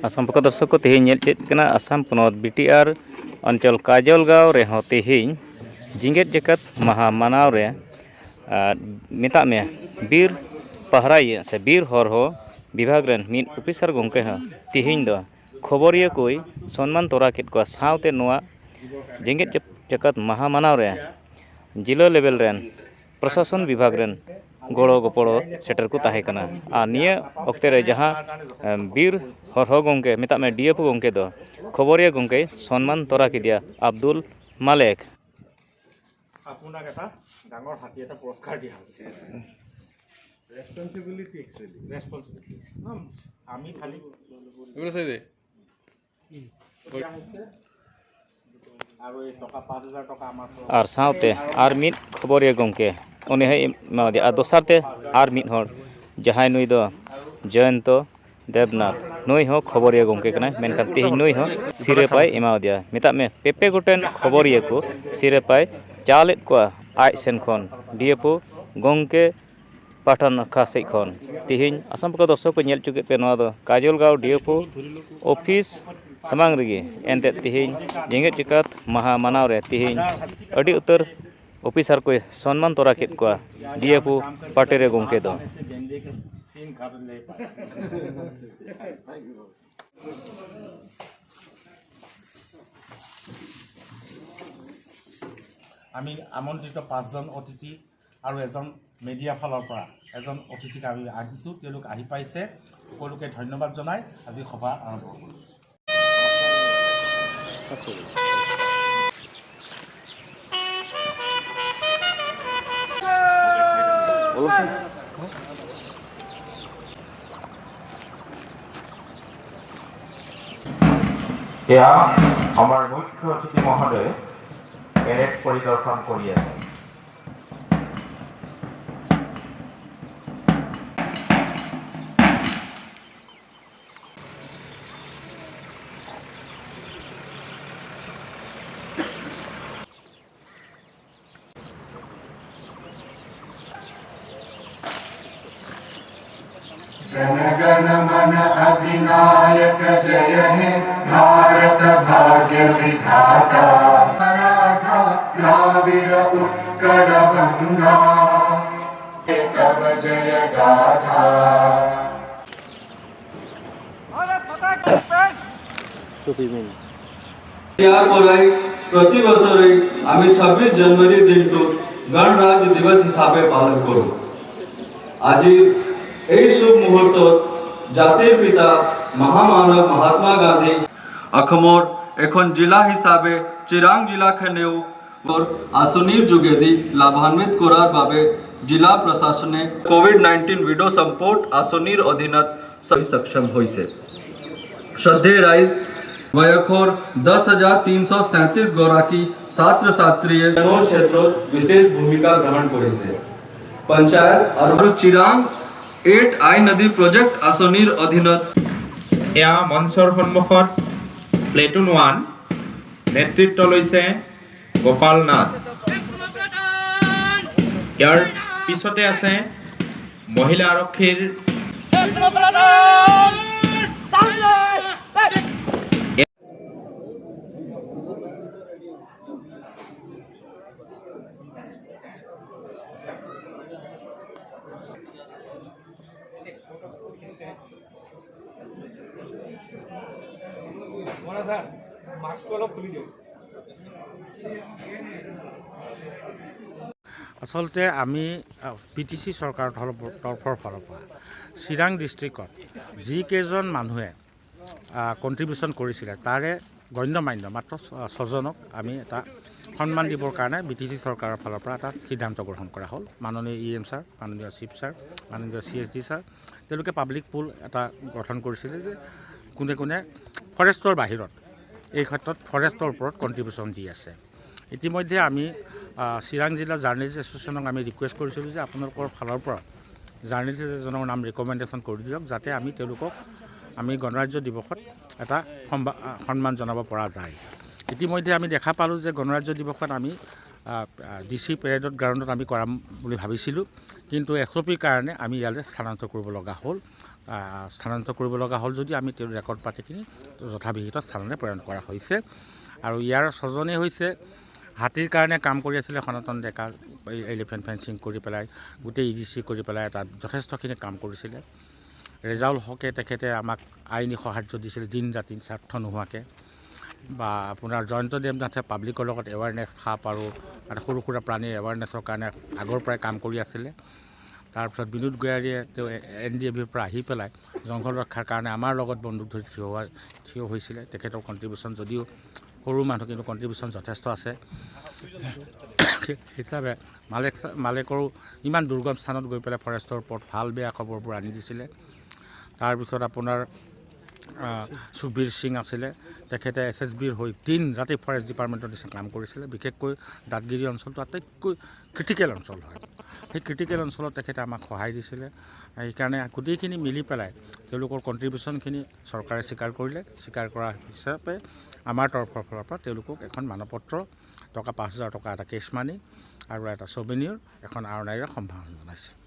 ᱟᱥᱟᱢ ᱯᱚᱠᱚ ᱫᱚᱨᱥᱚᱠ ᱠᱚ ᱛᱮᱦᱮᱧ ᱧᱮᱞ ᱪᱮᱫ ᱠᱟᱱᱟ ᱟᱥᱟᱢ ᱯᱚᱱᱚᱛ ᱵᱤᱴᱤᱟᱨ ᱚᱧᱪᱚᱞ ᱠᱟᱡᱚᱞᱜᱟᱸᱣ ᱨᱮᱦᱚᱸ ᱛᱮᱦᱮᱧ ᱡᱮᱜᱮᱛ ᱡᱟᱠᱟᱛ ᱢᱟᱦᱟ ᱢᱟᱱᱟᱣ ᱨᱮ ᱢᱮᱛᱟᱜ ᱢᱮ ᱵᱤᱨ ᱯᱟᱦᱨᱟᱭᱤᱭᱟᱹ ᱥᱮ ᱵᱤᱨ ᱦᱚᱨᱦᱚ ᱵᱤᱵᱷᱟᱜᱽ ᱨᱮᱱ ᱢᱤᱫ ᱚᱯᱷᱤᱥᱟᱨ ᱜᱚᱢᱠᱮ ᱦᱚᱸ ᱛᱮᱦᱮᱧ ᱫᱚ ᱠᱷᱚᱵᱚᱨᱤᱭᱟᱹ ᱠᱚᱭ ᱥᱚᱱᱢᱟᱱ ᱛᱚᱨᱟ ᱠᱮᱫ ᱠᱚᱣᱟ ᱥᱟᱶᱛᱮ ᱱᱚᱣᱟ ᱡᱮᱜᱮᱛ ᱡᱟᱠᱟᱛ ᱢᱟᱦᱟ ᱢᱟᱱᱟᱣ ᱨᱮ ᱡᱮᱞᱟ ᱞᱮᱵᱮᱞ ᱨᱮᱱ ᱯᱨᱚᱥᱟᱥᱚᱱ ᱵᱤᱵᱷᱟᱜᱽ ᱨᱮᱱ ᱜᱚᱲᱚ ᱜᱚᱯᱚᱲᱚ ᱥᱮᱴᱮᱨ ᱠᱚ ᱛᱟᱦᱮᱸ ᱠᱟᱱᱟ ᱟᱨ ᱱᱤᱭᱟᱹ ᱚᱠᱛᱮ ᱨᱮ ᱡᱟᱦᱟᱸ ᱵᱤᱨ ᱦᱚᱨᱦᱚ ᱜᱚᱢᱠᱮ ᱢᱮᱛᱟᱜ ᱢᱮ ᱰᱤ ᱮᱯᱷ ᱳ ᱜᱚᱢᱠᱮ ᱫᱚ ᱠᱷᱚᱵᱚᱨᱤᱭᱟᱹ ᱜᱚᱢᱠᱮᱭ ᱥᱚᱱᱢᱟᱱ ᱛᱚᱨᱟ ᱠᱮᱫᱮᱭᱟ ᱟᱵᱫᱩᱞ ᱢᱟᱞᱮᱠ। আপোনাক এটা ডাঙৰ হাতী এটা পুৰস্কাৰ দিয়া হৈছে। Responsibility actually. ৰেচপনচিবিলিটি আমি খালি দিয়া হৈছে আৰু এই টকা 5000 টকা আমাৰ ফালৰ ᱟᱨ ᱥᱟᱶᱛᱮ ᱟᱨ ᱢᱤᱫ ᱠᱷᱚᱵᱚᱨᱤᱭᱟᱹ ᱜᱚᱢᱠᱮ ᱩᱱᱤ ᱦᱚᱸᱭ ᱮᱢᱟᱫᱮᱭᱟ ᱟᱨ ᱫᱚᱥᱟᱨ ᱛᱮ ᱟᱨ ᱢᱤᱫ ᱦᱚᱲ ᱡᱟᱦᱟᱸᱭ ᱱᱩᱭ ᱫᱚ ᱡᱚᱭᱚᱱᱛᱚ ᱫᱮᱵᱽᱱᱟᱛᱷ ᱱᱩᱭ ᱦᱚᱸ ᱠᱷᱚᱵᱚᱨᱤᱭᱟᱹ ᱜᱚᱢᱠᱮ ᱠᱟᱱᱟᱭ, ᱢᱮᱱᱠᱷᱟᱱ ᱛᱮᱦᱮᱧ ᱱᱩᱭ ᱦᱚᱸ ᱥᱤᱨᱟᱹᱯᱟᱭ ᱮᱢᱟᱣᱫᱮᱭᱟ। ᱢᱮᱛᱟᱜ ᱢᱮ ᱯᱮᱯᱮ ᱜᱚᱴᱮᱱ ᱠᱷᱚᱵᱚᱨᱤᱭᱟᱹ ᱠᱚ ᱥᱤᱨᱟᱹᱯᱟᱭ ᱪᱟᱞᱮᱫ ᱠᱚᱣᱟ ᱟᱡ ᱥᱮᱱ ᱠᱷᱚᱱ ᱰᱤᱮᱯᱷᱳ ᱜᱚᱢᱠᱮ ᱯᱟᱦᱴᱟ ᱱᱟᱠᱷᱟ ᱥᱮᱫ ᱠᱷᱚᱱ। ᱛᱮᱦᱮᱧ ᱟᱥᱟᱢ ᱯᱚᱠᱚ ᱫᱚᱨᱥᱚᱠ ᱠᱚ ᱧᱮᱞ ᱦᱚᱪᱚ ᱠᱮᱫ ᱯᱮ ᱱᱚᱣᱟ ᱫᱚ ᱠᱟᱡᱚᱞᱜᱟᱸᱣ ᱰᱤᱮᱯᱷᱳ ᱚᱯᱷᱤᱥ ᱥᱟᱢᱟᱝ ᱨᱮᱜᱮ ᱮᱱᱛᱮᱫ ᱛᱮᱦᱮᱧ ᱡᱮᱜᱮᱛ ᱡᱟᱠᱟᱛ ᱢᱟᱦᱟ ᱢᱟᱱᱟᱣ ᱨᱮ ᱛᱮᱦᱮᱧ ᱟᱹᱰᱤ ᱩᱛᱟᱹᱨ ᱚᱯᱷᱤᱥᱟᱨ ᱠᱚᱭ ᱥᱚᱱᱢᱟᱱ ᱛᱚᱨᱟ ᱠᱮᱫ ᱠᱚᱣᱟ ᱰᱤᱮᱯᱷᱳ ᱯᱟᱨᱴᱤ ᱨᱮ ᱜᱚᱢᱠᱮ ᱫᱚ। আমি আমন্ত্ৰিত 5জন অতিথি আৰু এজন মিডিয়া ফালৰ পৰা এজন অতিথিক আমি আহিছোঁ, তেওঁলোক আহি পাইছে, সকলোকে ধন্যবাদ জনাই আজি সভা আৰম্ভ কৰোঁ। এয়া আমাৰ মুখ্য অতিথি মহোদয়ে পেৰেড পৰিদৰ্শন কৰি আছে। जनगण मन अधिनायक जय हे भारत भाग्य विधाता। मराठा द्राविड उत्कल बंगा तव जय गाथा। ইয়াৰ পৰাই প্ৰতি বছৰে আমি 26 জানুৱাৰীৰ দিনটোত গণৰাজ্য দিৱস হিচাপে পালন কৰোঁ। আজি এই শুভ মুহূৰ্তত জাতিৰ পিতা মহামানৱ মহাত্মা গান্ধী অসমৰ এখন জিলা হিচাপে চিৰাং জিলাখনেও আঁচনিৰ যোগেদি লাভান্বিত কৰাৰ বাবে জিলা প্ৰশাসনে কোভিড-19 উইডো ছাপোৰ্ট আঁচনিৰ অধীনত সক্ষম হৈছে। শ্ৰদ্ধেয় ৰাইজ, বয়সৰ 10,337 গৰাকী ছাত্ৰ ছাত্ৰীয়ে ক্ষেত্ৰত বিশেষ ভূমিকা গ্ৰহণ কৰিছে। পঞ্চায়ত আৰু চিৰাং 8 আই নদী প্ৰজেক্ট আঁচনিৰ অধীনত এয়া মঞ্চৰ সন্মুখত প্লেটুন 1 নেতৃত্ব লৈছে গোপাল নাথ। ইয়াৰ পিছতে আছে মহিলা আৰক্ষীৰ আচলতে আমি বি টি চি চৰকাৰৰ তৰফৰ ফালৰ পৰা চিৰাং ডিষ্ট্ৰিক্টত যিকেইজন মানুহে কণ্ট্ৰিবিউশ্যন কৰিছিলে তাৰে গণ্যমান্য মাত্ৰ ছজনক আমি এটা সন্মান দিবৰ কাৰণে বি টি চি চৰকাৰৰ ফালৰ পৰা এটা সিদ্ধান্ত গ্ৰহণ কৰা হ'ল। মাননীয় ই এম ছাৰ, মাননীয় চিফ ছাৰ, মাননীয় চি এছ ডি ছাৰ, তেওঁলোকে পাব্লিক পুল এটা গঠন কৰিছিলে যে কোনে কোনে ফৰেষ্টৰ বাহিৰত এই ক্ষেত্ৰত ফৰেষ্টৰ ওপৰত কণ্ট্ৰিবিউশ্যন দি আছে। ইতিমধ্যে আমি চিৰাং জিলা জাৰ্নেলিষ্ট এছ'চিয়েশ্যনক আমি ৰিকুৱেষ্ট কৰিছিলোঁ যে আপোনালোকৰ ফালৰ পৰা জাৰ্নেলিষ্ট এজনৰ নাম ৰিকমেণ্ডেশ্যন কৰি দিয়ক, যাতে আমি তেওঁলোকক আমি গণৰাজ্য দিৱসত এটা সন্মান জনাব পৰা যায়। ইতিমধ্যে আমি দেখা পালোঁ যে গণৰাজ্য দিৱসত আমি ডি চি পেৰেডত গ্ৰাউণ্ডত আমি কৰাম বুলি ভাবিছিলোঁ, কিন্তু এছ অ' পিৰ কাৰণে আমি ইয়ালৈ স্থানান্তৰ কৰিব লগা হ'ল। স্থানান্তৰ কৰিব লগা হ'ল যদি আমি তেওঁৰ ৰেকৰ্ড পাতিখিনি যথাবিহিত স্থানলৈ প্ৰেৰণ কৰা হৈছে। আৰু ইয়াৰ 6জনেই হৈছে হাতীৰ কাৰণে কাম কৰি আছিলে। সনাতন ডেকা এই এলিফেণ্ট ফেঞ্চিং কৰি পেলাই, গোটেই EDC কৰি পেলাই তাত যথেষ্টখিনি কাম কৰিছিলে। ৰেজাউল হকে তেখেতে আমাক আইনী সাহাৰ্য দিছিলে দিন ৰাতি স্বাৰ্থ নোহোৱাকৈ। বা আপোনাৰ জয়ন্ত দেৱনাথে পাব্লিকৰ লগত এৱাৰনেছ, সাপ আৰু সৰু সুৰা প্ৰাণীৰ এৱাৰনেছৰ কাৰণে আগৰ পৰাই কাম কৰি আছিলে। তাৰপিছত বিনোদ গয়াৰীয়ে তেওঁ NDFBৰ পৰা আহি পেলাই জংঘল ৰক্ষাৰ কাৰণে আমাৰ লগত বন্দুক ধৰি থিয় হৈছিলে। তেখেতৰ কণ্ট্ৰিবিউশ্যন যদিও সৰু মানুহ, কিন্তু কণ্ট্ৰিবিউশ্যন যথেষ্ট আছে। হিচাপে মালেকৰো ইমান দুৰ্গম স্থানত গৈ পেলাই ফৰেষ্টৰ ওপৰত ভাল বেয়া খবৰবোৰ আনি দিছিলে। তাৰপিছত আপোনাৰ সুবীৰ সিং আছিলে, তেখেতে SSBৰ হৈ দিন ৰাতি ফৰেষ্ট ডিপাৰ্টমেণ্টৰ নিচিনা কাম কৰিছিলে। বিশেষকৈ দাঁতগিৰি অঞ্চলটো আটাইতকৈ ক্ৰিটিকেল অঞ্চল হয়, সেই ক্ৰিটিকেল অঞ্চলত তেখেতে আমাক সহায় দিছিলে। সেইকাৰণে গোটেইখিনি মিলি পেলাই তেওঁলোকৰ কণ্ট্ৰিবিউশ্যনখিনি চৰকাৰে স্বীকাৰ কৰিলে। স্বীকাৰ কৰা হিচাপে আমাৰ তৰফৰ ফালৰ পৰা তেওঁলোকক এখন মানপত্ৰ, টকা 5000 টকা এটা কেছ মানি আৰু এটা ছভেনিয়ৰ, এখন আৰণাইৰে সম্ভাষণ জনাইছে।